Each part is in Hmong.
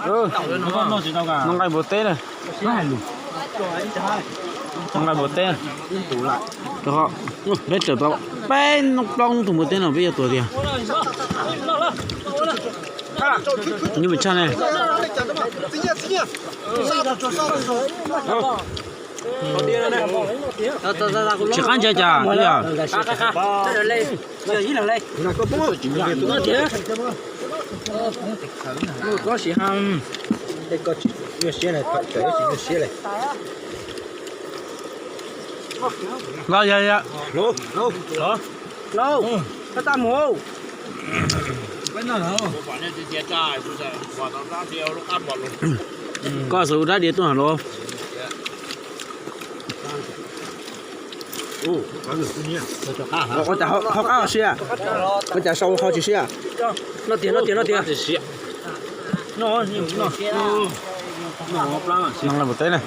Noj nqaij npua teb na. Noj nqaij npua teb. Peb tawm tau peb plaub tus npua teb no peb yuav tuag tiag. Nyuj me tshaj ne. Tsis qab ntshai cas yog. Los yog yog. Koj xav ua dab diav tuaj hauv los. Ua cas hauv qab ho siab, ua cas sau ho tsis siab. Noj tiag, noj tiag, noj tiag. Noj nqaij npua teb na.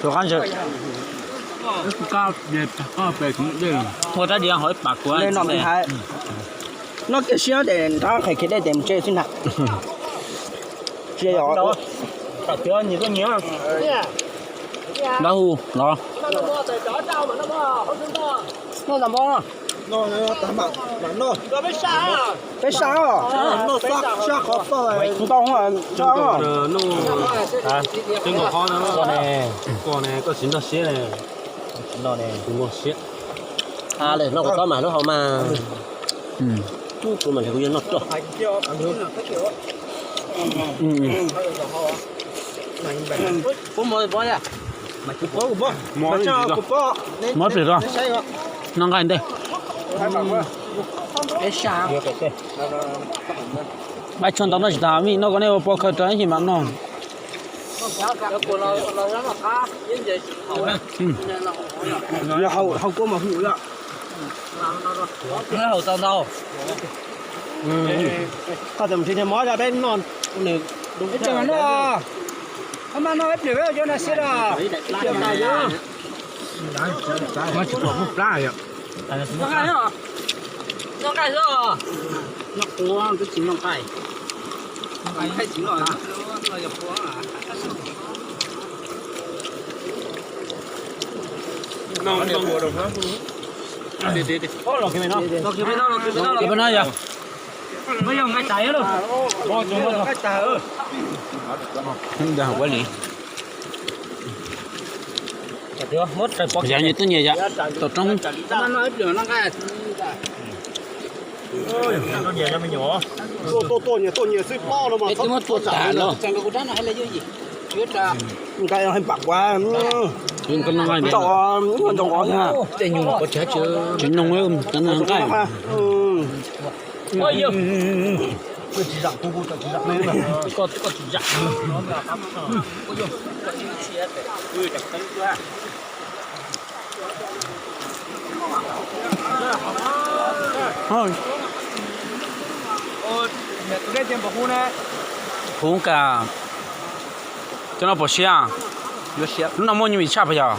Tus qab ntshai. Ua rab diav hauv ib pam kuv. Noj kiag siab ces nrab qhais kiag dej ces mus tsev xwb na. Tsis yog. Nrab hu los. Noj ntau npau. Peb sab os. Ntau sab. Koj tsis noj siab ne. Kuv noj siab. Noj kom txob mas lub hau mas. Kuv mas kuv yuav noj roj. Muab plis rau. Noj nqaij ntej. Nqaij tshuaj ntau noj tsis tas, vim noj ko nej ua pov khaws rau ib chim mam noj. Hau kuab mas hu. Hau tau. Koj tsis mus nrhiav mov rau peb noj. Peb tseem noj. Koj mas noj ib pliag peb yuav na siab da. Noj nqaij xwb. Noj qus twb tsis noj nqaij. Los kiag peb no yog. Yog nyias tuaj nyias yom, tom roob. Tuaj tuaj nyias tuaj nyias xwb pob no mas txhob txav lawm. Nqaij hais pam kuv. Tsis noo, tsis noo nqaij. Huv kas, cov no pom siab. Lub no muaj nyuj vim tshaj puas yog?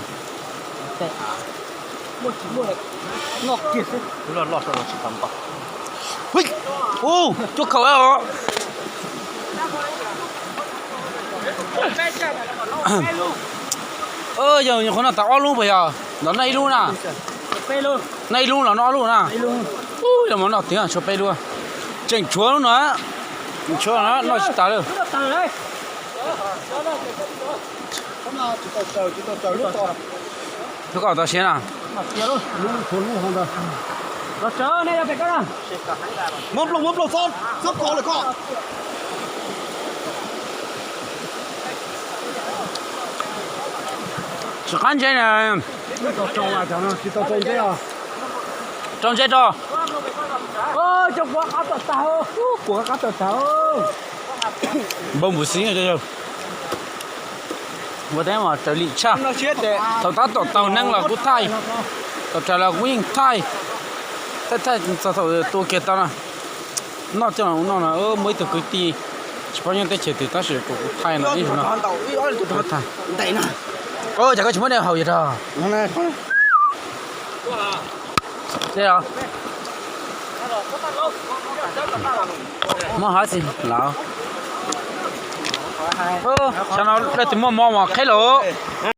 Ub, cuaj kaum os. Yog nyuam qhuav noj tas ob lub puas yog? Los noj ib lub na. Noj ib lub los noj ob lub na. Ub, yog mas noj tiag tshuav peb lub. Tseem tshuav lub no. Tshuav no noj tsis tas lawm. Lub koj tau siab na. Muab nplooj, muab nplooj, txhob kov lawm koj. Tsis qab ntse na. Rau ntse rau. Npau npus xib. Ua teb mas raws li tshaj. Thaum tab tom taug neeg los kuv thaij, thaum raws los kuv yeej thaij. Thaij thaij txog thaum tua kiag tau na. Noj coj los ua noj no, muaj ib tug kwv tij tsis paub nyob teb chaws twg tab sis kuv thaij no ib zaug no. Cas koj tsis muab dej haus yog rog? Muab hov tsis lawm. Xyov no leej twg muaj mo mas qheb lawm.